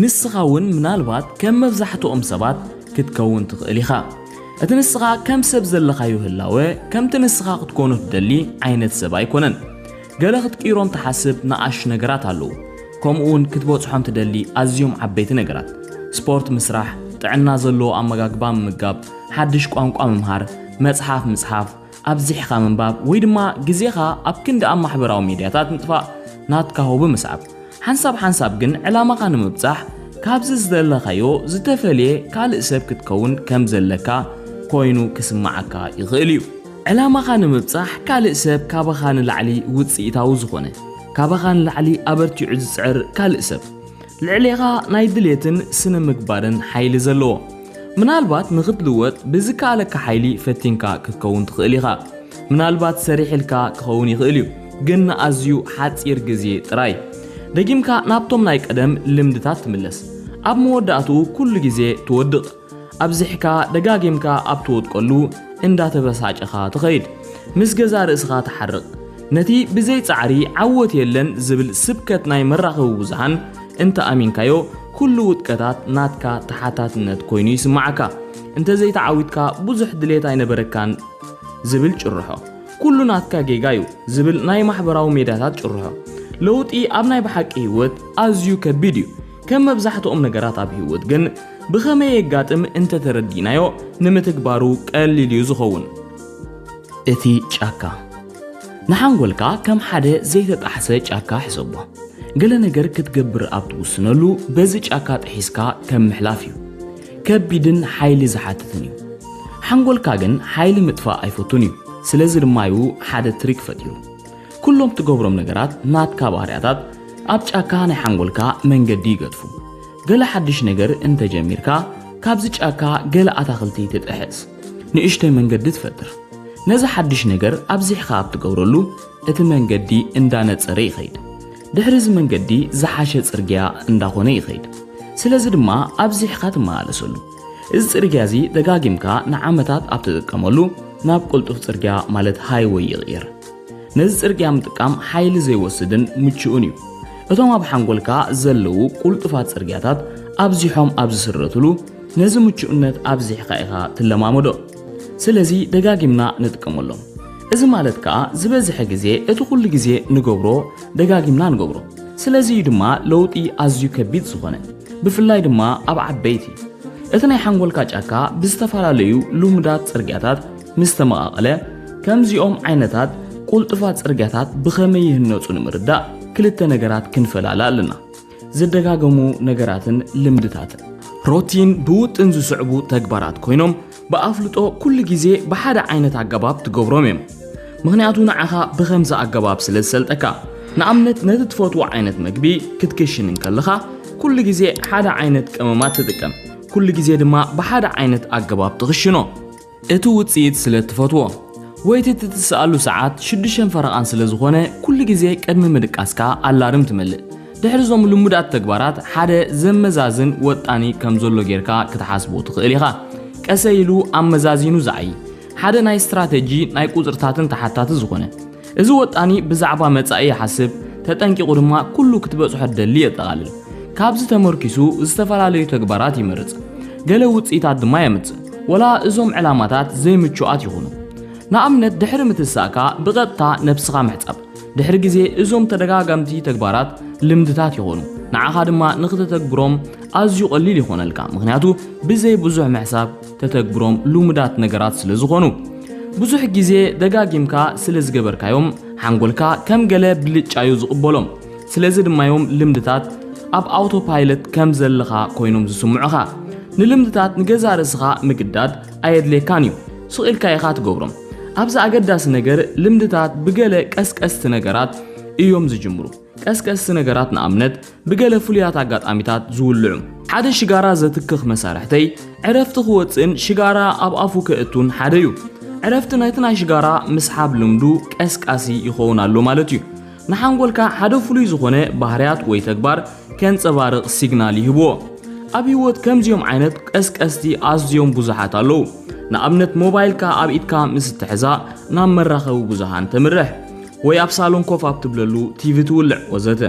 ንስኻ እውን ምናልባት ከም መብዛሕትኦም ሰባት ክትከውን ትኽእል ኢኻ። እቲ ንስኻ ከም ሰብ ዘለኻዮ ህላወ፣ ከምቲ ንስኻ ክትኮኖ ትደሊ ዓይነት ሰብ ኣይኮነን። ገለ ክትቅይሮም ትሓስብ ንኣሽ ነገራት ኣለዉ። ከምኡ እውን ክትበጽሖም ትደሊ ኣዝዮም ዓበይቲ ነገራት። ስፖርት ምስራሕ፣ ጥዕና ዘለዎ ኣመጋግባ ምምጋብ፣ ሓድሽ ቋንቋ ምምሃር፣ መጽሓፍ ምጽሓፍ፣ ኣብዚሕኻ ምንባብ ወይ ድማ ግዜኻ ኣብ ክንዲ ኣብ ማሕበራዊ ሚድያታት ምጥፋእ ናትካ ሆቢ ምስዓብ። ሓንሳብ ሓንሳብ ግን ዕላማኻ ንምብጻሕ ካብዚ ዝደለኻዮ ዝተፈልየ ካልእ ሰብ ክትከውን ከም ዘለካ ኮይኑ ክስምዓካ ይኽእል እዩ። ዕላማኻ ንምብጻሕ ካልእ ሰብ ካባኻ ንላዕሊ ውጽኢታዊ ዝኾነ፣ ካባኻ ንላዕሊ ኣበርቲዑ ዝጽዕር ካልእ ሰብ፣ ልዕሌኻ ናይ ድሌትን ስነ ምግባርን ሓይሊ ዘለዎ፣ ምናልባት ንኽትልወጥ ብዝከኣለካ ሓይሊ ፈቲንካ ክትከውን ትኽእል ኢኻ። ምናልባት ሰሪሕልካ ክኸውን ይኽእል እዩ፣ ግን ንኣዝዩ ሓጺር ግዜ ጥራይ። ደጊምካ ናብቶም ናይ ቀደም ልምድታት ትምለስ። ኣብ መወዳእትኡ ኩሉ ግዜ ትወድቕ። ኣብዚሕካ ደጋጊምካ ኣብ ትወድቀሉ እንዳተበሳጨኻ ትኸይድ። ምስ ገዛ ርእስኻ ትሓርቕ። ነቲ ብዘይ ጻዕሪ ዓወት የለን ዝብል ስብከት ናይ መራኸቢ ብዙሃን እንተ ኣሚንካዮ፣ ኩሉ ውድቀታት ናትካ ተሓታትነት ኮይኑ ይስምዓካ። እንተ ዘይተዓዊትካ ብዙሕ ድሌት ኣይነበረካን ዝብል ጭርሖ፣ ኩሉ ናትካ ጌጋ እዩ ዝብል ናይ ማሕበራዊ ሜዳታት ጭርሖ። ለውጢ ኣብ ናይ ብሓቂ ህይወት ኣዝዩ ከቢድ እዩ። ከም መብዛሕትኦም ነገራት ኣብ ህይወት ግን ብኸመይ የጋጥም እንተተረዲእናዮ ንምትግባሩ ቀሊል እዩ ዝኸውን። እቲ ጫካ ንሓንጎልካ ከም ሓደ ዘይተጣሕሰ ጫካ ሕሰቦ። ገለ ነገር ክትገብር ኣብ ትውስነሉ በዚ ጫካ ጥሒስካ ከም ምሕላፍ እዩ። ከቢድን ሓይሊ ዝሓትትን እዩ። ሓንጎልካ ግን ሓይሊ ምጥፋእ ኣይፈቱን እዩ። ስለዚ ድማ እዩ ሓደ ትሪክ ፈጢሩ። ኩሎም ትገብሮም ነገራት ናትካ ባህርያታት ኣብ ጫካ ናይ ሓንጎልካ መንገዲ ይገድፉ። ገለ ሓድሽ ነገር እንተጀሚርካ ካብዚ ጫካ ገለ ኣታኽልቲ ትጥሕስ። ንእሽተይ መንገዲ ትፈጥር። ነዚ ሓድሽ ነገር ኣብዚሕካ ኣብ ትገብረሉ እቲ መንገዲ እንዳነጸረ ይኸይድ። ድሕሪ እዚ መንገዲ ዝሓሸ ጽርግያ እንዳኾነ ይኸይድ። ስለዚ ድማ ኣብዚሕካ ትመላለሰሉ። እዚ ጽርግያ እዚ ደጋጊምካ ንዓመታት ኣብ ትጥቀመሉ ናብ ቅልጡፍ ጽርግያ ማለት ሃይወይ ይቕየር። ነዚ ጽርግያ ምጥቃም ሓይሊ ዘይወስድን ምቹእን እዩ። እቶም ኣብ ሓንጎልካ ዘለዉ ቁልጡፋት ጽርግያታት ኣብዚሖም ኣብ ዝስረትሉ ነዚ ምቹእነት ኣብዚሕካ ኢኻ ትለማመዶ። ስለዚ ደጋጊምና ንጥቀመሎም። እዚ ማለት ከኣ ዝበዝሐ ግዜ እቲ ኩሉ ግዜ ንገብሮ ደጋጊምና ንገብሮ። ስለዚ እዩ ድማ ለውጢ ኣዝዩ ከቢድ ዝኾነ፣ ብፍላይ ድማ ኣብ ዓበይቲ። እቲ ናይ ሓንጎልካ ጫካ ብዝተፈላለዩ ልሙዳት ጽርግያታት ምስ ተመቓቐለ፣ ከምዚኦም ዓይነታት ቁልጡፋት ጽርግያታት ብኸመይ ይህነጹ ንምርዳእ ክልተ ነገራት ክንፈላለ ኣለና። ዝደጋገሙ ነገራትን ልምድታትን። ሮቲን ብውጥን ዝስዕቡ ተግባራት ኮይኖም ብኣፍልጦ ኩሉ ግዜ ብሓደ ዓይነት ኣገባብ ትገብሮም እዮም። ምኽንያቱ ንዓኻ ብኸምዚ ኣገባብ ስለ ዝሰልጠካ። ንኣብነት ነቲ ትፈትዎ ዓይነት መግቢ ክትክሽን እንከለኻ ኩሉ ግዜ ሓደ ዓይነት ቀመማት ትጥቀም። ኩሉ ግዜ ድማ ብሓደ ዓይነት ኣገባብ ትኽሽኖ። እቲ ውጽኢት ስለ ትፈትዎ። ወይ እቲ ትትስኣሉ ሰዓት ሽዱሽተን ፈረቓን ስለ ዝኾነ ኩሉ ግዜ ቅድሚ ምድቃስካ ኣላርም ትመልእ። ድሕሪ እዞም ልሙዳት ተግባራት ሓደ ዘመዛዝን ወጣኒ ከም ዘሎ ጌርካ ክትሓስቦ ትኽእል ኢኻ። ቀሰ ኢሉ ኣመዛዚኑ ዝዓዪ ሓደ ናይ ስትራተጂ ናይ ቁጽርታትን ተሓታቲ ዝኾነ። እዚ ወጣኒ ብዛዕባ መጻኢ ይሓስብ፣ ተጠንቂቑ ድማ ኩሉ ክትበጽሖ ትደሊ የጠቓልል። ካብዚ ተመርኪሱ ዝተፈላለዩ ተግባራት ይመርጽ። ገለ ውጽኢታት ድማ የምጽእ። ወላ እዞም ዕላማታት ዘይምቹኣት ይኹኑ። ንኣብነት ድሕሪ ምትሳእካ ብቐጥታ ነብስኻ ምሕጻብ። ድሕሪ ግዜ እዞም ተደጋጋምቲ ተግባራት ልምድታት ይኾኑ። ንዓኻ ድማ ንኽተተግብሮም ኣዝዩ ቀሊል ይኾነልካ። ምኽንያቱ ብዘይ ብዙሕ ምሕሳብ ተተግብሮም ልሙዳት ነገራት ስለ ዝኾኑ። ብዙሕ ግዜ ደጋጊምካ ስለ ዝገበርካዮም ሓንጎልካ ከም ገለ ብልጫ እዩ ዝቕበሎም። ስለዚ ድማ እዮም ልምድታት ኣብ ኣውቶፓይለት ከም ዘለኻ ኮይኖም ዝስምዑኻ። ንልምድታት ንገዛ ርእስኻ ምግዳድ ኣየድልየካን እዩ። ስቕ ኢልካ ኢኻ ትገብሮም። ኣብዚ ኣገዳሲ ነገር ልምድታት ብገለ ቀስቀስቲ ነገራት እዮም ዝጅምሩ። ቀስቀስቲ ነገራት ንኣብነት ብገለ ፍሉያት ኣጋጣሚታት ዝውልዑ። ሓደ ሽጋራ ዘትክኽ መሳርሕተይ ዕረፍቲ ክወጽእን ሽጋራ ኣብ ኣፉ ከእቱን ሓደ እዩ። ዕረፍቲ ነቲ ናይ ሽጋራ ምስሓብ ልምዱ ቀስቃሲ ይኸውን ኣሎ ማለት እዩ። ንሓንጎልካ ሓደ ፍሉይ ዝኾነ ባህርያት ወይ ተግባር ከንጸባርቕ ሲግናል ይህብዎ። ኣብ ህይወት ከምዚኦም ዓይነት ቀስቀስቲ ኣዝዮም ብዙሓት ኣለዉ። ንኣብነት ሞባይልካ ኣብ ኢድካ ምስ እትሕዛ ናብ መራኸቢ ብዙሃን ተምርሕ ወይ ኣብ ሳሎን ኮፍ ኣብ ትብለሉ ቲቪ ትውልዕ ወዘተ።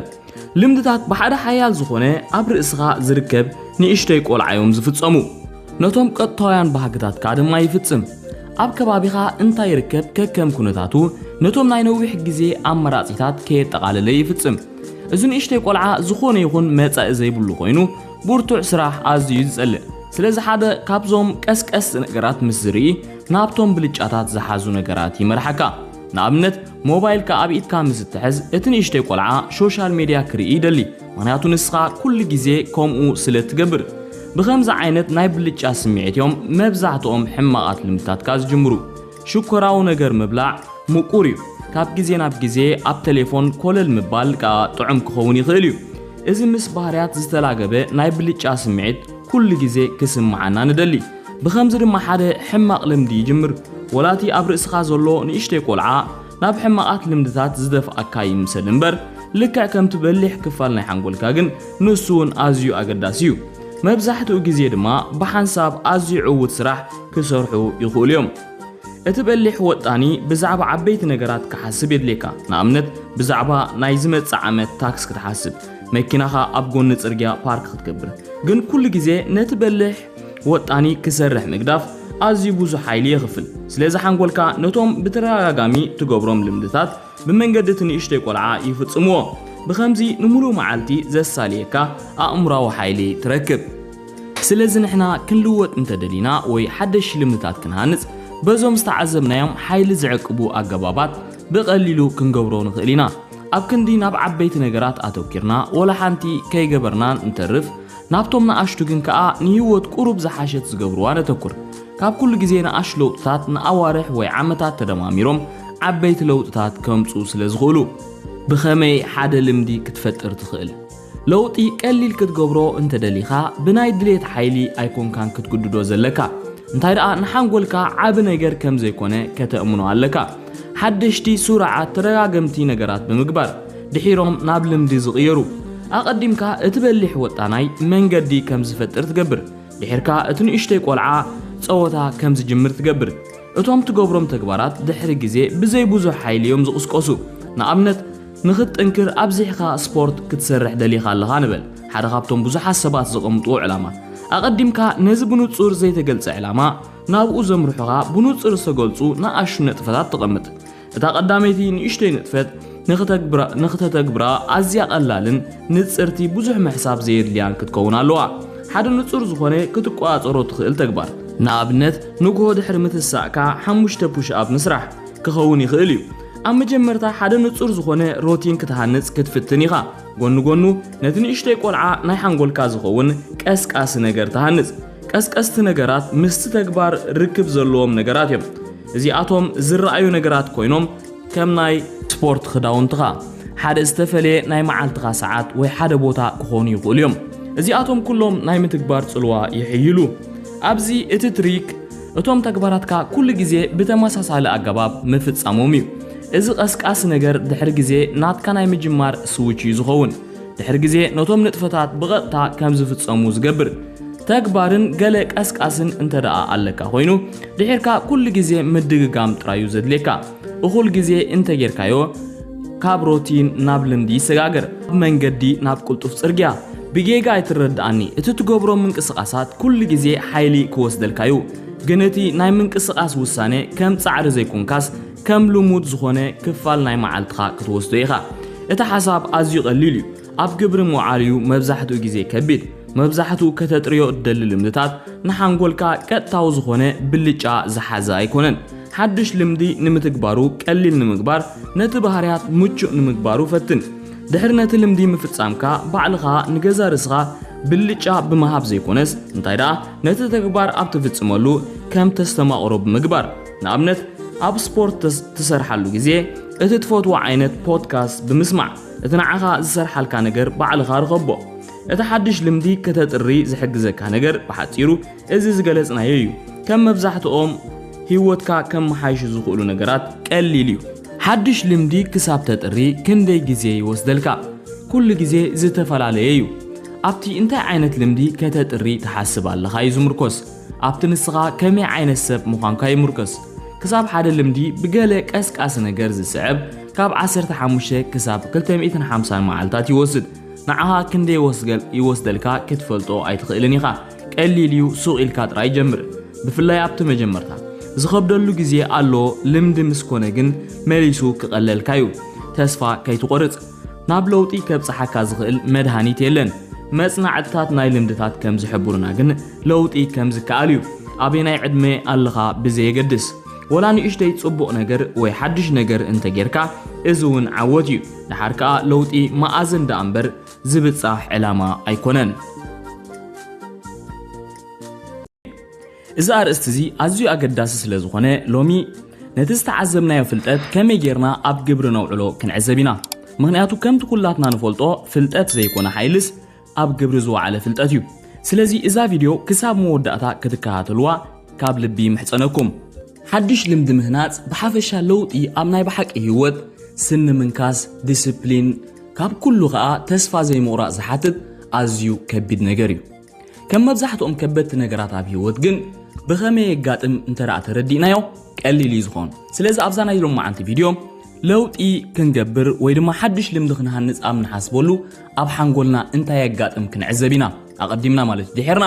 ልምድታት ብሓደ ሓያል ዝኾነ ኣብ ርእስኻ ዝርከብ ንእሽተይ ቆልዓ እዮም ዝፍጸሙ። ነቶም ቀጥታውያን ባህግታት ከኣ ድማ ይፍጽም። ኣብ ከባቢኻ እንታይ ይርከብ ከከም ኩነታቱ ነቶም ናይ ነዊሕ ግዜ ኣመራጺታት ከየጠቓለለ ይፍጽም። እዚ ንእሽተይ ቆልዓ ዝኾነ ይኹን መጻኢ ዘይብሉ ኮይኑ ብርቱዕ ስራሕ ኣዝዩ እዩ ዝጸልእ። ስለዚ ሓደ ካብዞም ቀስቀስቲ ነገራት ምስ ዝርኢ ናብቶም ብልጫታት ዝሓዙ ነገራት ይመርሓካ። ንኣብነት ሞባይልካ ኣብ ኢድካ ምስ እትሕዝ እቲ ንእሽተይ ቆልዓ ሶሻል ሜድያ ክርኢ ይደሊ። ምኽንያቱ ንስኻ ኩሉ ግዜ ከምኡ ስለ እትገብር። ብኸምዚ ዓይነት ናይ ብልጫ ስምዒት እዮም መብዛሕትኦም ሕማቓት ልምድታትካ ዝጅምሩ። ሽኮራዊ ነገር ምብላዕ ምቁር እዩ። ካብ ግዜ ናብ ግዜ ኣብ ቴሌፎን ኮለል ምባል ከኣ ጥዑም ክኸውን ይኽእል እዩ። እዚ ምስ ባህርያት ዝተላገበ ናይ ብልጫ ስምዒት ኩሉ ግዜ ክስምዓና ንደሊ። ብኸምዚ ድማ ሓደ ሕማቕ ልምዲ ይጅምር። ወላቲ ኣብ ርእስኻ ዘሎ ንእሽተይ ቆልዓ ናብ ሕማቓት ልምድታት ዝደፍኣካ ይምሰል እምበር፣ ልክዕ ከምቲ በሊሕ ክፋል ናይ ሓንጎልካ ግን ንሱ እውን ኣዝዩ ኣገዳሲ እዩ። መብዛሕትኡ ግዜ ድማ ብሓንሳብ ኣዝዩ ዕዉት ስራሕ ክሰርሑ ይኽእሉ እዮም። እቲ በሊሕ ወጣኒ ብዛዕባ ዓበይቲ ነገራት ክሓስብ የድልየካ። ንኣብነት ብዛዕባ ናይ ዝመጽእ ዓመት ታክስ ክትሓስብ፣ መኪናኻ ኣብ ጎኒ ጽርግያ ፓርክ ክትገብር። ግን ኩሉ ግዜ ነቲ በሊሕ ወጣኒ ክሰርሕ ምግዳፍ ኣዝዩ ብዙሕ ሓይሊ የኽፍል። ስለዚ ሓንጎልካ ነቶም ብተደጋጋሚ ትገብሮም ልምድታት ብመንገዲ እቲ ንእሽተይ ቆልዓ ይፍጽምዎ። ብኸምዚ ንምሉእ መዓልቲ ዘሳልየካ ኣእምራዊ ሓይሊ ትረክብ። ስለዚ ንሕና ክንልወጥ እንተደሊና ወይ ሓደሽ ልምድታት ክንሃንጽ በዞም ዝተዓዘብናዮም ሓይሊ ዝዕቅቡ ኣገባባት ብቐሊሉ ክንገብሮ ንኽእል ኢና። ኣብ ክንዲ ናብ ዓበይቲ ነገራት ኣተኪርና ወላ ሓንቲ ከይገበርና እንተርፍ፣ ናብቶም ንኣሽቱ ግን ከኣ ንህይወት ቁሩብ ዝሓሸት ዝገብርዋ ነተኩር። ካብ ኩሉ ግዜ ንኣሽቱ ለውጥታት ንኣዋርሕ ወይ ዓመታት ተደማሚሮም ዓበይቲ ለውጥታት ከምጽኡ ስለ ዝኽእሉ። ብኸመይ ሓደ ልምዲ ክትፈጥር ትኽእል? ለውጢ ቀሊል ክትገብሮ እንተደሊኻ ብናይ ድሌት ሓይሊ ኣይኮንካን ክትግድዶ ዘለካ። እንታይ ደኣ ንሓንጎልካ ዓቢ ነገር ከም ዘይኮነ ከተእምኖ ኣለካ። ሓደሽቲ ስሩዓት ተደጋገምቲ ነገራት ብምግባር ድሒሮም ናብ ልምዲ ዝቕየሩ። ኣቐዲምካ እቲ በሊሕ ወጣናይ መንገዲ ከም ዝፈጥር ትገብር። ድሒርካ እቲ ንእሽተይ ቆልዓ ጸወታ ከም ዝጅምር ትገብር። እቶም ትገብሮም ተግባራት ድሕሪ ግዜ ብዘይ ብዙሕ ሓይሊ እዮም ዝቕስቀሱ። ንኣብነት ንኽትጥንክር ኣብዚሕካ ስፖርት ክትሰርሕ ደሊኻ ኣለኻ ንበል። ሓደ ካብቶም ብዙሓት ሰባት ዘቐምጥዎ ዕላማ። ኣቐዲምካ ነዚ ብንጹር ዘይተገልጸ ዕላማ ናብኡ ዘምርሑኻ ብንጹር ዝተገልጹ ንኣሽቱ ነጥፈታት ተቐምጥ። እታ ቀዳመይቲ ንእሽተይ ንጥፈት ንኽተግብራ- ንኽተተግብራ ኣዝያ ቀላልን ንጽርቲ ብዙሕ ምሕሳብ ዘየድልያን ክትከውን ኣለዋ። ሓደ ንጹር ዝኾነ ክትቆጻጸሮ ትኽእል ተግባር። ንኣብነት ንግሆ ድሕሪ ምትሳእካ ሓሙሽተ ፑሽ ኣፕ ምስራሕ ክኸውን ይኽእል እዩ። ኣብ መጀመርታ ሓደ ንጹር ዝኾነ ሮቲን ክትሃንጽ ክትፍትን ኢኻ። ጎኒ ጎኑ ነቲ ንእሽተይ ቆልዓ ናይ ሓንጎልካ ዝኸውን ቀስቃሲ ነገር ትሃንጽ። ቀስቀስቲ ነገራት ምስቲ ተግባር ርክብ ዘለዎም ነገራት እዮም። እዚኣቶም ዝረኣዩ ነገራት ኮይኖም ከም ናይ ስፖርት ክዳውንትኻ፣ ሓደ ዝተፈለየ ናይ መዓልትኻ ሰዓት ወይ ሓደ ቦታ ክኾኑ ይኽእሉ እዮም። እዚኣቶም ኩሎም ናይ ምትግባር ጽልዋ ይሕይሉ። ኣብዚ እቲ ትሪክ እቶም ተግባራትካ ኩሉ ግዜ ብተመሳሳሊ ኣገባብ ምፍጻሞም እዩ። እዚ ቀስቃሲ ነገር ድሕሪ ግዜ ናትካ ናይ ምጅማር ስዊች እዩ ዝኸውን። ድሕሪ ግዜ ነቶም ንጥፈታት ብቐጥታ ከም ዝፍጸሙ ዝገብር ተግባርን ገለ ቀስቃስን እንተ ደኣ ኣለካ ኮይኑ፣ ድሒርካ ኩሉ ግዜ ምድግጋም ጥራይ እዩ ዘድልየካ። እኹል ግዜ እንተ ጌርካዮ፣ ካብ ሮቲን ናብ ልምዲ ይሰጋገር። ኣብ መንገዲ ናብ ቅልጡፍ ጽርግያ። ብጌጋ ኣይትረድኣኒ፣ እቲ ትገብሮ ምንቅስቓሳት ኩሉ ግዜ ሓይሊ ክወስደልካ እዩ። ግን እቲ ናይ ምንቅስቓስ ውሳነ ከም ጻዕሪ ዘይኮንካስ፣ ከም ልሙድ ዝኾነ ክፋል ናይ መዓልትኻ ክትወስዶ ኢኻ። እቲ ሓሳብ ኣዝዩ ቀሊል እዩ። ኣብ ግብሪ ምውዓል እዩ መብዛሕትኡ ግዜ ከቢድ። መብዛሕትኡ ከተጥርዮ እትደሊ ልምድታት ንሓንጎልካ ቀጥታዊ ዝኾነ ብልጫ ዝሓዘ ኣይኮነን። ሓድሽ ልምዲ ንምትግባሩ ቀሊል ንምግባር፣ ነቲ ባህርያት ምቹእ ንምግባሩ ፈትን። ድሕሪ ነቲ ልምዲ ምፍጻምካ፣ ባዕልኻ ንገዛ ርእስኻ ብልጫ ብምሃብ ዘይኮነስ፣ እንታይ ደኣ ነቲ ተግባር ኣብ ትፍጽመሉ ከም ተስተማቕሮ ብምግባር። ንኣብነት፣ ኣብ ስፖርት ተስ- ትሰርሓሉ ግዜ፣ እቲ ትፈትዎ ዓይነት ፖድካስት ብምስማዕ፣ እቲ ንዓኻ ዝሰርሓልካ ነገር ባዕልኻ ርኸቦ። እቲ ሓድሽ ልምዲ ከተጥሪ ዝሕግዘካ ነገር፣ ብሓጺሩ፣ እዚ ዝገለጽናዮ እዩ። ከም መብዛሕትኦም ህይወትካ ከመሓይሹ ዝኽእሉ ነገራት ቀሊል እዩ። ሓድሽ ልምዲ ክሳብ ተጥሪ ክንደይ ግዜ ይወስደልካ? ኩሉ ግዜ ዝተፈላለየ እዩ። ኣብቲ እንታይ ዓይነት ልምዲ ከተጥሪ ትሓስብ ኣለኻ እዩ ዝምርኮስ። ኣብቲ ንስኻ ከመይ ዓይነት ሰብ ምዃንካ ይምርኮስ። ክሳብ ሓደ ልምዲ ብገለ ቀስቃሲ ነገር ዝስዕብ ካብ ዓሰርተ ሓሙሽተ ክሳብ ክልተ ሚእትን ሓምሳን መዓልታት ይወስድ። ንዓኻ ክንደይ ይወስገል-፣ ይወስደልካ ክትፈልጦ ኣይትኽእልን ኢኻ። ቀሊል እዩ፣ ሱቕ ኢልካ ጥራይ ጀምር። ብፍላይ ኣብቲ መጀመርታ። ዝኸብደሉ ግዜ ኣሎ፣ ልምዲ ምስ ኮነ ግን መሊሱ ክቐለልካ እዩ። ተስፋ ከይትቖርጽ። ናብ ለውጢ ከብጽሓካ ዝኽእል መድሃኒት የለን። መጽናዕትታት ናይ ልምድታት ከም ዝሕብሩና ግን ለውጢ ከም ዝከኣል እዩ። ኣበየናይ ዕድመ ኣለኻ ብዘየገድስ። ወላ ንእሽተይ ጽቡቕ ነገር ወይ ሓድሽ ነገር እንተጌርካ፣ እዚ እውን ዓወት እዩ። ደሓር ከኣ ለውጢ መኣዝን ደኣ እምበር ዝብጻሕ ዕላማ ኣይኮነን። እዚ ኣርእስቲ እዚ ኣዝዩ ኣገዳሲ ስለ ዝኾነ፣ ሎሚ ነቲ ዝተዓዘብናዮ ፍልጠት ከመይ ጌርና ኣብ ግብሪ ነውዕሎ ክንዕዘብ ኢና። ምኽንያቱ ከምቲ ኩላትና ንፈልጦ፣ ፍልጠት ዘይኮነ ሓይልስ ኣብ ግብሪ ዝወዓለ ፍልጠት እዩ። ስለዚ እዛ ቪድዮ ክሳብ መወዳእታ ክትከታተልዋ ካብ ልቢ ይምሕጸነኩም። ሓድሽ ልምዲ ምህናጽ ብሓፈሻ ለውጢ ኣብ ናይ ብሓቂ ህይወት፣ ስኒ ምንካስ፣ ዲስፕሊን፣ ካብ ኩሉ ኸኣ ተስፋ ዘይምቑራጽ ዝሓትት ኣዝዩ ከቢድ ነገር እዩ። ከም መብዛሕትኦም ከበድቲ ነገራት ኣብ ህይወት ግን ብኸመይ የጋጥም እንተ ደኣ ተረዲእናዮ ቀሊል እዩ ዝኾን። ስለዚ ኣብዛ ናይ ሎማዓንቲ ቪድዮ ለውጢ ክንገብር ወይ ድማ ሓድሽ ልምዲ ክንሃንጽ ኣብ ንሓስበሉ ኣብ ሓንጎልና እንታይ የጋጥም ክንዕዘብ ኢና። ኣቐዲምና ማለት እዩ። ድሒርና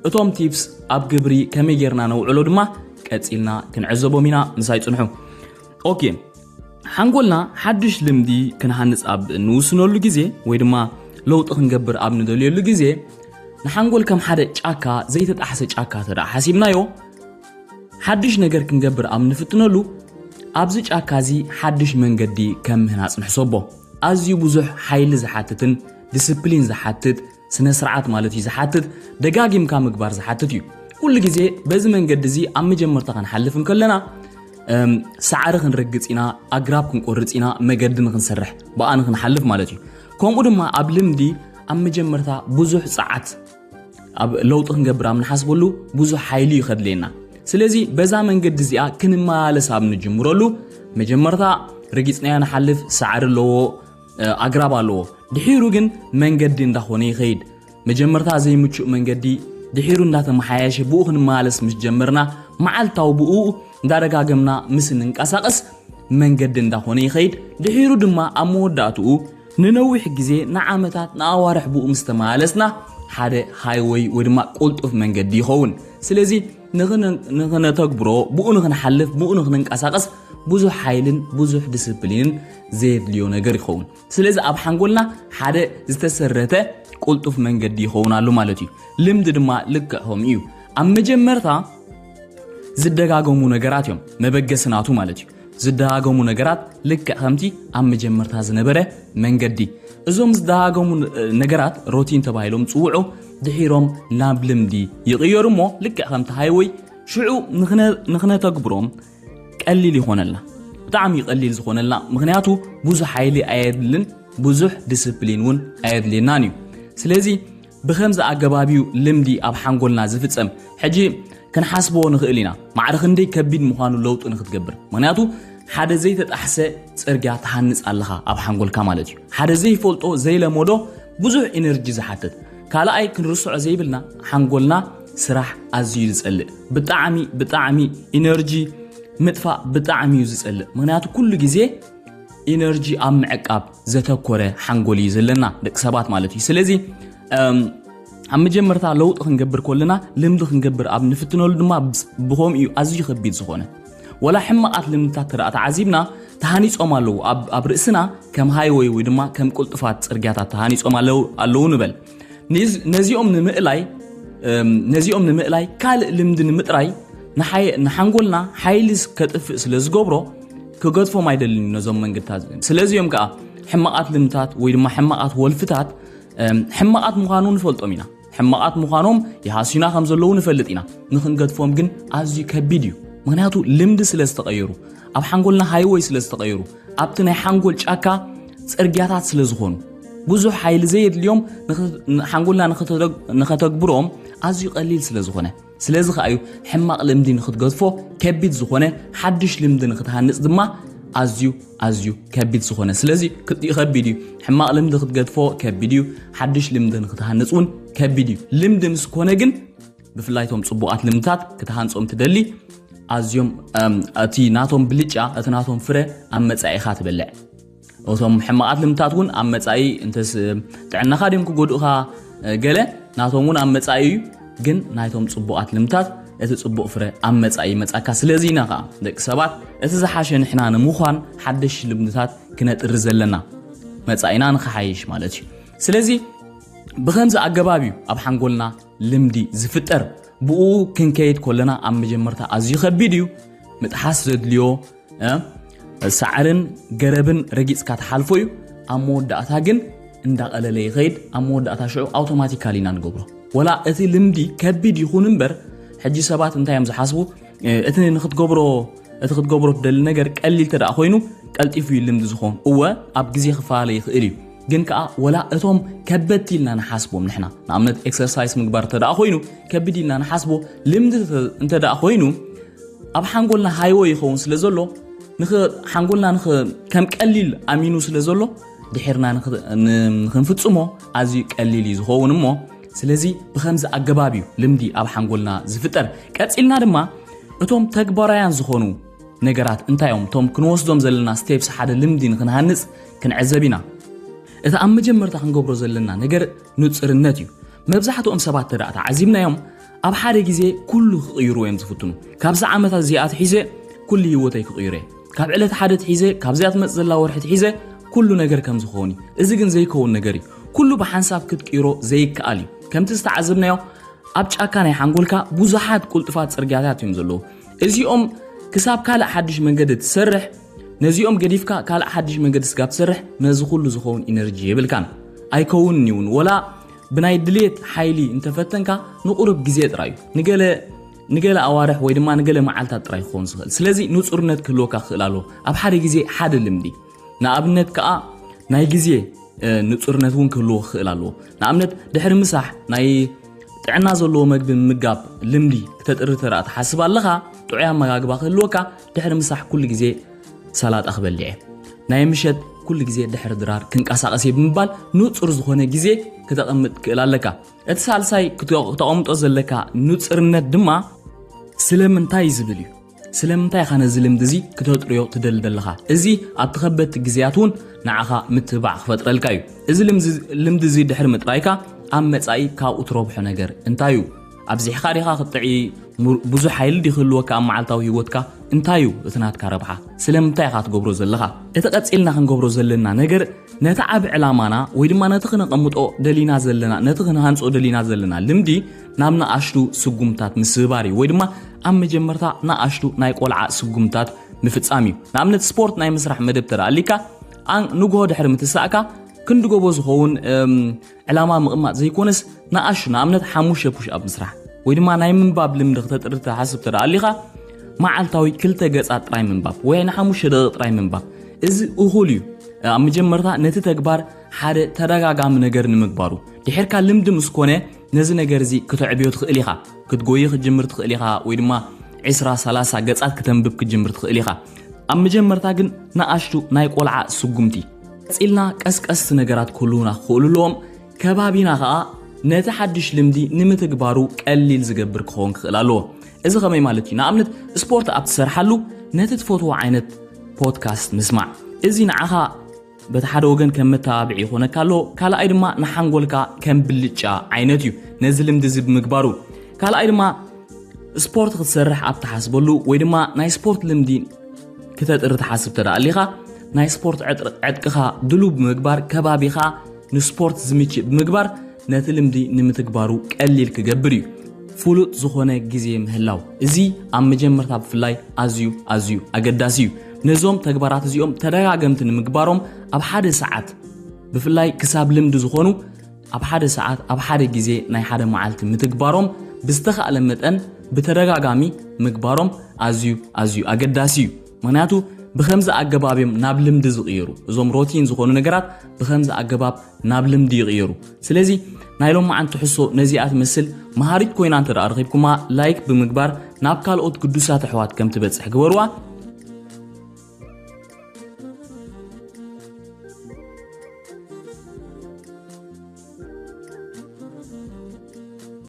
እቶም ቲፕስ ኣብ ግብሪ ከመይ ጌርና ነውዕሎ ድማ ቀጺልና ክንዕዘቦም ኢና። ምሳይ ጽንሑ። ኦኬ። ሓንጎልና ሓድሽ ልምዲ ክንሃንጽ ኣብ እንውስነሉ ግዜ ወይ ድማ ለውጢ ክንገብር ኣብ ንደልየሉ ግዜ ንሓንጎል ከም ሓደ ጫካ፣ ዘይተጣሕሰ ጫካ እንተ ደኣ ሓሲብናዮ፣ ሓድሽ ነገር ክንገብር ኣብ ንፍትነሉ ኣብዚ ጫካ እዚ ሓድሽ መንገዲ ከም ምህናጽ ንሕሰቦ። ኣዝዩ ብዙሕ ሓይሊ ዝሓትትን ዲስፕሊን ዝሓትት ስነ ስርዓት ማለት እዩ ዝሓትት፣ ደጋጊምካ ምግባር ዝሓትት እዩ። ኩሉ ግዜ በዚ መንገዲ እዚ ኣብ መጀመርታ ክንሓልፍ እንከለና፣ እም፣ ሳዕሪ ክንረግጽ ኢና፣ ኣግራብ ክንቆርጽ ኢና፣ መገዲ ንክንሰርሕ፣ ብኣ ንክንሓልፍ ማለት እዩ። ከምኡ ድማ ኣብ ልምዲ ኣብ መጀመርታ ብዙሕ ጸዓት ኣብ ለውጢ ክንገብር ኣብ ንሓስበሉ ብዙሕ ሓይሊ እዩ ከድልየና። ስለዚ በዛ መንገዲ እዚኣ ክንመላለስ ኣብ ንጅምረሉ መጀመርታ ረጊጽናዮ ንሓልፍ ሳዕሪ ኣለዎ፣ እ፣ ኣግራብ ኣለዎ። ድሒሩ ግን መንገዲ እንዳኾነ ይኸይድ። መጀመርታ ዘይምቹእ መንገዲ ድሒሩ እንዳተመሓየሸ ብኡ ክንመላለስ ምስ ጀመርና መዓልታዊ ብኡ እንዳደጋገምና ምስ እንንቀሳቐስ መንገዲ እንዳኾነ ይኸይድ። ድሒሩ ድማ ኣብ መወዳእትኡ ንነዊሕ ግዜ ንዓመታት ንኣዋርሕ ብኡ ምስ ተመላለስና ሓደ ሃይወይ ወይ ድማ ቅልጡፍ መንገዲ ይኸውን። ስለዚ ንኽነ-፣ ንኽነተግብሮ ብኡ ንኽንሓልፍ ብኡ ንኽንንቀሳቐስ ብዙሕ ሓይልን ብዙሕ ዲስፕሊንን ዘየድልዮ ነገር ይኸውን። ስለዚ ኣብ ሓንጎልና ሓደ ዝተሰረተ ቅልጡፍ መንገዲ ይኸውን ኣሎ ማለት እዩ። ልምዲ ድማ ልክዕ ከምኡ እዩ። ኣብ መጀመርታ ዝደጋገሙ ነገራት እዮም መበገሲ ናቱ ማለት እዩ። ዝደጋገሙ ነገራት ልክዕ ከምቲ ኣብ መጀመርታ ዝነበረ መንገዲ። እዞም ዝደጋገሙ ን-፣ ነገራት ሮቲን ተባሂሎም ጽውዑ፣ ድሒሮም ናብ ልምዲ ይቕየሩ እሞ ልክዕ ከምቲ ሃይወይ ሽዑ ንኽነ-፣ ንኽነተግብሮም ቀሊል ይኾነልና። ብጣዕሚ እዩ ቀሊል ዝኾነልና፣ ምኽንያቱ ብዙሕ ሓይሊ ኣየድልን፣ ብዙሕ ዲስፕሊን እውን ኣየድልየናን እዩ። ስለዚ ብኸምዚ ኣገባብ እዩ ልምዲ ኣብ ሓንጎልና ዝፍጸም። ሕጂ ክንሓስቦ ንኽእል ኢና፣ ማዕረ ክንደይ ከቢድ ምዃኑ ለውጢ ንኽትገብር። ምኽንያቱ ሓደ ዘይተጣሕሰ ጽርግያ ትሃንጽ ኣለኻ ኣብ ሓንጎልካ ማለት እዩ። ሓደ ዘይፈልጦ፣ ዘይለመዶ፣ ብዙሕ ኢነርጂ ዝሓትት። ካልኣይ ክንርስዖ ዘይብልና፣ ሓንጎልና ስራሕ ኣዝዩ ዝጸልእ። ብጣዕሚ፣ ብጣዕሚ ኢነርጂ ምጥፋእ ብጣዕሚ እዩ ዝጸልእ። ምኽንያቱ ኩሉ ግዜ ኢነርጂ ኣብ ምዕቃብ ዘተኮረ ሓንጎል እዩ ዘለና ደቂ ሰባት ማለት እዩ። ስለዚ፣ እም፣ ኣብ መጀመርታ ለውጢ ክንገብር ከለና፣ ልምዲ ክንገብር ኣብ ንፍትነሉ ድማ ብስ-፣ ብኸምኡ እዩ ኣዝዩ ከቢድ ዝኾነ። ወላ ሕማቓት ልምድታት ተደኣ ተዓዚብና፣ ተሃኒጾም ኣለዉ። ኣብ፣ ኣብ ርእስና ከም ሃይወይ ወይ ድማ ከም ቅልጡፋት ጽርግያታት ተሃኒጾም ኣለዉ፣ ኣለዉ ንበል። ነዚ-፣ ነዚኦም ንምእላይ፣ እም፣ ነዚኦም ንምእላይ ካልእ ልምዲ ንምጥራይ ንሓይ-፣ ንሓንጎልና ሓይሊ ስ-፣ ከጥፍእ ስለ ዝገብሮ፣ ክገድፎም ኣይደልን እዩ ነዞም መንገድታት እዚኦም። ስለዚ እዮም ከኣ ሕማቓት ልምድታት ወይ ድማ ሕማቓት ወልፍታት፣ እም፣ ሕማቓት ምዃኑ ንፈልጦም ኢና። ሕማቓት ምዃኖም ይሃስዩና ከም ዘለዉ ንፈልጥ ኢና። ንኽንገድፎም ግን ኣዝዩ ከቢድ እዩ። ምኽንያቱ ልምዲ ስለ ዝተቐየሩ፣ ኣብ ሓንጎልና ሃይወይ ስለ ዝተቐየሩ፣ ኣብቲ ናይ ሓንጎል ጫካ ጽርግያታት ስለ ዝኾኑ፣ ብዙሕ ሓይሊ ዘየድልዮም ንኽ-፣ ንሓንጎልና ንኽተደግ-፣ ንኸተግብሮም ኣዝዩ ቀሊል ስለ ዝኾነ። ስለዚ ከኣ እዩ ሕማቕ ልምዲ ንኽትገድፎ ከቢድ ዝኾነ፣ ሓድሽ ልምዲ ንኽትሃንጽ ድማ ኣዝዩ፣ ኣዝዩ ከቢድ ዝኾነ። ስለዚ ክልቲኡ ከቢድ እዩ። ሕማቕ ልምዲ ክትገድፎ ከቢድ እዩ፣ ሓድሽ ልምዲ ንኽትሃንጽ እውን ከቢድ እዩ። ልምዲ ምስ ኮነ ግን፣ ብፍላይ እቶም ጽቡቓት ልምድታት ክትሃንጾም ትደሊ፣ ኣዝዮም፣ እም፣ እቲ ናቶም ብልጫ፣ እቲ ናቶም ፍረ ኣብ መጻኢኻ ትበልዕ። እቶም ሕማቓት ልምድታት እውን ኣብ መጻኢ እንተስ ጥዕናኻ ድዮም ክጎድኡኻ፣ ገለ ናቶም እውን ኣብ መጻኢ እዩ። ግን ናይቶም ጽቡቓት ልምድታት እቲ ጽቡቕ ፍረ ኣብ መጻኢ ይመጻካ። ስለዚ ኢና ከዓ ደቂ ሰባት እቲ ዝሓሸ ንሕና ንምዃን ሓደሽ ልምድታት ክነጥሪ ዘለና፣ መጻኢና ንኽሓይሽ ማለት እዩ። ስለዚ ብኸምዚ ኣገባብ እዩ ኣብ ሓንጎልና ልምዲ ዝፍጠር። ብኡ ክንከይድ ከለና ኣብ መጀመርታ ኣዝዩ ከቢድ እዩ። ምጥሓስ ዘድልዮ፣ እ፣ ሳዕርን ገረብን ረጊጽካ ትሓልፎ እዩ። ኣብ መወዳእታ ግን እንዳቐለለ ይኸይድ። ኣብ መወዳእታ ሽዑ ኣውቶማቲካሊ ኢና ንገብሮ። ወላ እቲ ልምዲ ከቢድ ይኹን እምበር፣ ሕጂ ሰባት እንታይ እዮም ዝሓስቡ? እ፣ እቲ ንክትገብሮ፣ እቲ ክትገብሮ ትደሊ ነገር ቀሊል ተደኣ ኮይኑ፣ ቀልጢፉ እዩ ልምዲ ዝኾን። እወ፣ ኣብ ግዜ ክፈላለ ይኽእል እዩ። ግን ከኣ ወላ እቶም ከበድቲ ኢልና ንሓስቦም ንሕና፣ ንኣብነት ኤክሰርሳይስ ምግባር ተደኣ ኮይኑ ከቢድ ኢልና ንሓስቦ፣ ልምዲ እንተ-፣ እንተ ደኣ ኮይኑ፣ ኣብ ሓንጎልና ሃይወ ይኸውን ስለ ዘሎ፣ ንኽ-፣ ሓንጎልና ንኽ-፣ ከም ቀሊል ኣሚኑ ስለ ዘሎ፣ ድሒርና ንኽ-፣ ን-፣ ንኽንፍጽሞ ኣዝዩ ቀሊል እዩ ዝኸውን እሞ፣ ስለዚ ብኸምዚ ኣገባብ እዩ ልምዲ ኣብ ሓንጎልና ዝፍጠር። ቀጺልና ድማ እቶም ተግባራውያን ዝኾኑ ነገራት እንታይ እዮም? እቶም ክንወስዶም ዘለና ስቴፕስ ሓደ ልምዲ ንኽንሃንጽ ክንዕዘብ ኢና። እቲ ኣብ መጀመርታ ክንገብሮ ዘለና ነገር ንጽርነት እዩ። መብዛሕትኦም ሰባት ተደኣ ተዓዚብናዮም፣ ኣብ ሓደ ግዜ ኩሉ ክቕይሩ እዮም ዝፍትኑ። ካብዚ ዓመታት እዚኣ ኣትሒዘ ኩሉ ህይወተይ ክቕይሮ እየ። ካብ ዕለት ሓደ ኣትሒዘ፣ ካብዚኣ ትመጽእ ዘላ ወርሒ ኣትሒዘ ኩሉ ነገር ከም ዝኸውን እዩ። እዚ ግን ዘይከውን ነገር እዩ። ኩሉ ብሓንሳብ ክትቅይሮ ዘይከኣል እዩ። ከምቲ ዝተዓዘብናዮ፣ ኣብ ጫካ ናይ ሓንጎልካ ብዙሓት ቁልጡፋት ጽርግያታት እዮም ዘለዉ። እዚኦም ክሳብ ካልእ ሓድሽ መንገዲ ትሰርሕ፣ ነዚኦም ገዲፍካ ካልእ ሓድሽ መንገዲ ስጋብ ትሰርሕ፣ ነዚ ኩሉ ዝኸውን ኢነርጂ የብልካን። ኣይከውንን እውን። ወላ ብናይ ድሌት ሓይሊ እንተፈተንካ፣ ንቁሩብ ግዜ ጥራይ እዩ። ንገለ፣ ንገለ ኣዋርሕ ወይ ድማ ንገለ መዓልታት ጥራይ ክኸውን ዝኽእል። ስለዚ ንጹርነት ክህልወካ ክኽእል ኣለዎ። ኣብ ሓደ ግዜ ሓደ ልምዲ። ንኣብነት ከኣ ናይ ግዜ፣ እ፣ ንጹርነት እውን ክህልዎ ክኽእል ኣለዎ። ንኣብነት ድሕሪ ምሳሕ ናይ ጥዕና ዘለዎ መግቢ ምምጋብ ልምዲ ክተጥሪ ተደኣ ትሓስብ ኣለኻ፣ ጥዑይ ኣመጋግባ ክህልወካ፣ ድሕሪ ምሳሕ ኩሉ ግዜ ሰላጣ ክበልዕ እየ፣ ናይ ምሸት ኩሉ ግዜ ድሕሪ ድራር ክንቀሳቐስ እየ ብምባል ንጹር ዝኾነ ግዜ ክተቐምጥ ትክእል ኣለካ። እቲ ሳልሳይ ክተ-፣ ክተቐምጦ ዘለካ ንጹርነት ድማ ስለምንታይ ዝብል እዩ። ስለምንታይ ኢኻ ነዚ ልምዲ እዚ ክተጥርዮ ትደሊ ዘለኻ? እዚ ኣብቲ ከበድቲ ግዜያት እውን ንዓኻ ምትብባዕ ክፈጥረልካ እዩ። እዚ ልምዚ-፣ ልምዲ እዚ ድሕሪ ምጥራይካ ኣብ መጻኢ ካብኡ ትረብሖ ነገር እንታይ እዩ? ኣብዚሕካ ዲኻ ክትጥዒ? ሙ-፣ ብዙሕ ሓይሊ ድዩ ክህልወካ ኣብ መዓልታዊ ህይወትካ? እንታይ እዩ እቲ ናትካ ረብሓ? ስለምንታይ ኢኻ ትገብሮ ዘለኻ? እቲ ቀጺልና ክንገብሮ ዘለና ነገር ነቲ ዓቢ ዕላማና ወይ ድማ ነቲ ክነቐምጦ ደሊና ዘለና፣ ነቲ ክንሃንጾ ደሊና ዘለና ልምዲ ናብ ንኣሽቱ ስጉምታት ምስብባር እዩ፣ ወይ ድማ ኣብ መጀመርታ ንኣሽቱ ናይ ቆልዓ ስጉምታት ምፍጻም እዩ። ንኣብነት ስፖርት ናይ ምስራሕ መደብ ተደኣ ኣሊካ፣ ኣን-፣ ንግሆ ድሕሪ ምትሳእካ ክንዲ ጎቦ ዝኸውን፣ እም፣ ዕላማ ምቕማጥ ዘይኮነስ ንኣሽቱ፣ ንኣብነት ሓሙሽተ ፑሽ ኣብ ምስራሕ ወይ ድማ ናይ ምንባብ ልምዲ ክተጥሪ ትሓስብ ተደኣ ኣሊኻ፣ መዓልታዊ ክልተ ገጻት ጥራይ ምንባብ ወይ ንሓሙሽተ ደቂቕ ጥራይ ምንባብ። እዚ እኹል እዩ። ኣብ መጀመርታ ነቲ ተግባር ሓደ ተደጋጋሚ ነገር ንምግባሩ። ድሒርካ ልምዲ ምስ ኮነ ነዚ ነገር እዚ ክተዕብዮ ትኽእል ኢኻ። ክትጎዪ ክትጅምር ትኽእል ኢኻ ወይ ድማ ዕስራ ሰላሳ ገጻት ክተንብብ ክትጅምር ትኽእል ኢኻ። ኣብ መጀመርታ ግን ንኣሽቱ ናይ ቆልዓ ስጉምቲ። ቀጺልና ቀስቀስቲ ነገራት ክህልዉና ክኽእሉ ኣለዎም። ከባቢና ኸኣ ነቲ ሓድሽ ልምዲ ንምትግባሩ ቀሊል ዝገብር ክኸውን ክኽእል ኣለዎ። እዚ ኸመይ ማለት እዩ? ንኣብነት ስፖርት ኣብ ትሰርሓሉ ነቲ ትፈትዎ ዓይነት ፖድካስት ምስማዕ። እዚ ንዓኻ በቲ ሓደ ወገን ከም መተባብዒ ይኾነካ ኣሎ፣ ካልኣይ ድማ ንሓንጎልካ ከም ብልጫ ዓይነት እዩ ነዚ ልምዲ እዚ ብምግባሩ። ካልኣይ ድማ ስፖርት ክትሰርሕ ኣብ ትሓስበሉ ወይ ድማ ናይ ስፖርት ልምዲ ክተጥሪ ትሓስብ ተደኣ ኣሊኻ፣ ናይ ስፖርት ዕጥር-፣ ዕጥቅኻ ድሉው ብምግባር፣ ከባቢኻ ንስፖርት ዝምችእ ብምግባር ነቲ ልምዲ ንምትግባሩ ቀሊል ክገብር እዩ። ፍሉጥ ዝኾነ ግዜ ምህላው፣ እዚ ኣብ መጀመርታ ብፍላይ ኣዝዩ፣ ኣዝዩ ኣገዳሲ እዩ። ነዞም ተግባራት እዚኦም ተደጋገምቲ ንምግባሮም ኣብ ሓደ ሰዓት፣ ብፍላይ ክሳብ ልምዲ ዝኾኑ ኣብ ሓደ ሰዓት፣ ኣብ ሓደ ግዜ ናይ ሓደ መዓልቲ ምትግባሮም ብዝተኻእለ መጠን ብተደጋጋሚ ምግባሮም ኣዝዩ፣ ኣዝዩ ኣገዳሲ እዩ። ምኽንያቱ ብኸምዚ ኣገባብ እዮም ናብ ልምዲ ዝቕየሩ። እዞም ሮቲን ዝኾኑ ነገራት ብኸምዚ ኣገባብ ናብ ልምዲ ይቕየሩ። ስለዚ ናይ ሎማዓንቲ ትሕዝቶ ነዚኣ ትመስል። መሃሪት ኮይና እንተ ደኣ ረኺብኩማ ላይክ ብምግባር ናብ ካልኦት ግዱሳት ኣሕዋት ከም ትበጽሕ ግበርዋ።